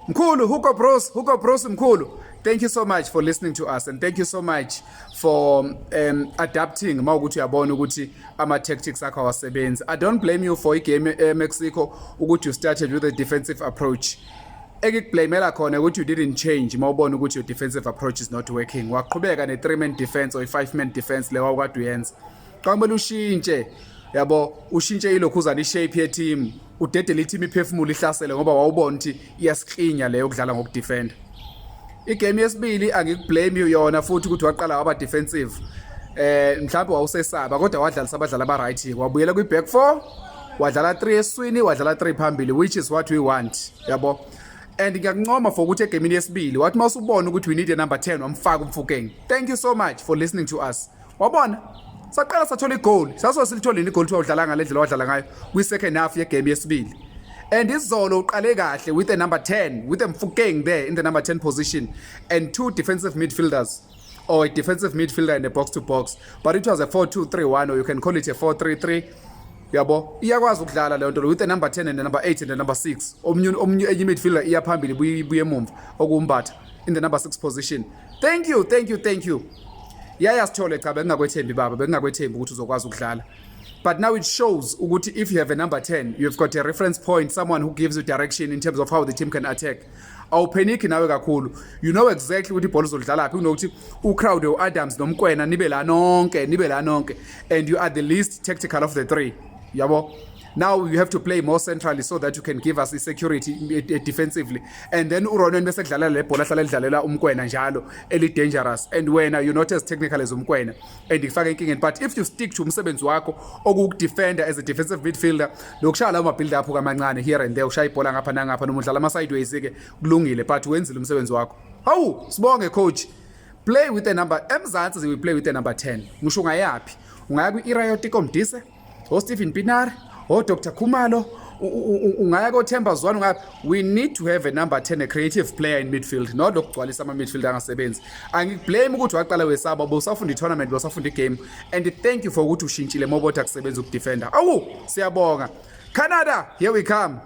Mkhulu Hugo Broos, Hugo Broos mkhulu. Thank you so much for listening to us and thank you so much for adapting mawukuthi uyabona ukuthi ama tactics akho awasebenzi. I don't blame you for igame eMexico ukuthi you started with a defensive approach. Engikublamela khona ukuthi you didn't change mawubona ukuthi your defensive approach is not working. Waqhubeka ne 3 man defense or i 5 man defense le wawukade uyenza. Xa kumele ushintshe, yabo, ushintshe ilokhuzana ishape ye team, udedele i-team iphefumule ihlasele ngoba wawubona ukuthi iyasiklinya leyo kudlala ngokudefenda. Igame yesibili angikublame you yona futhi ukuthi waqala waba defensive. Mhlawumbe wawusesaba kodwa wadlalisa abadlali aba right, wabuyela kwi back four, wadlala 3 eswini, wadlala 3 phambili, which is what we want, yabo. And ngiyakuncoma for ukuthi egamini yesibili wathi mawusubona ukuthi we need a number 10, wamfaka uMofokeng. Thank you so much for listening to us. Wabona saqala sathola igoli, saso silitholile igoli thiwa udlala ngale ndlela wadlala ngayo kwi-second half yegame yesibili. And izolo uqale kahle with a number 10, with a Mofokeng there in the number 10 position and two defensive midfielders or a defensive midfielder in a box to box, but it was a 4-2-3-1 or you can call it a 4-3-3, yabo. Iyakwazi ukudlala leyo nto with the number 10 and the number 8 and the number 6. Omunye enye midfielder iya phambili, ibuye emumva, okuwuMbatha in the number 6 position. Thank you, thank you, thank you. Yaya Sithole, cha, bengingakwethembi baba, bengingakwethembi ukuthi uzokwazi ukudlala, but now it shows ukuthi if you have a number 10, you've got a reference point, someone who gives you direction in terms of how the team can attack. Awupheniki nawe kakhulu, you know exactly ukuthi ibhola uzolidlala phi, kunokuthi ucrowd u-Adams noMokoena nibe la nonke, nibe la nonke, and you are the least tactical of the three, yabo. Now you have to play more centrally so that you can give us security defensively, and then uRonwen bese kudlalela le bhola ahlala edlalela uMokoena njalo eli dangerous, and wena you're not as technical as uMokoena and ifaka enkingeni. But if you stick to umsebenzi wakho okukudefender as a defensive midfielder, lokushaya lawo ma-build up kamancane here and there, ushaya ibhola ngapha nangapha noma udlala ama-sideways ke, kulungile, but wenzile umsebenzi wakho. Hawu, sibonge coach. Play with a number. EMzansi we play with a number 10. Ngisho ungayaphi, ungaya kwi-era yoTeko Modise, o-Steven Pienaar, o-Dr Khumalo, ungaya koThemba Zwane, ungaya, we need to have a number 10, a creative player in midfield, not lokugcwalisa ama-midfield angasebenzi. Angikublame ukuthi waqala wesaba, bowusafunda i-tournament, bowusafunda igame, and thank you for ukuthi ushintshile mobota kusebenza ukudefenda. Awu, siyabonga. Canada, here we come.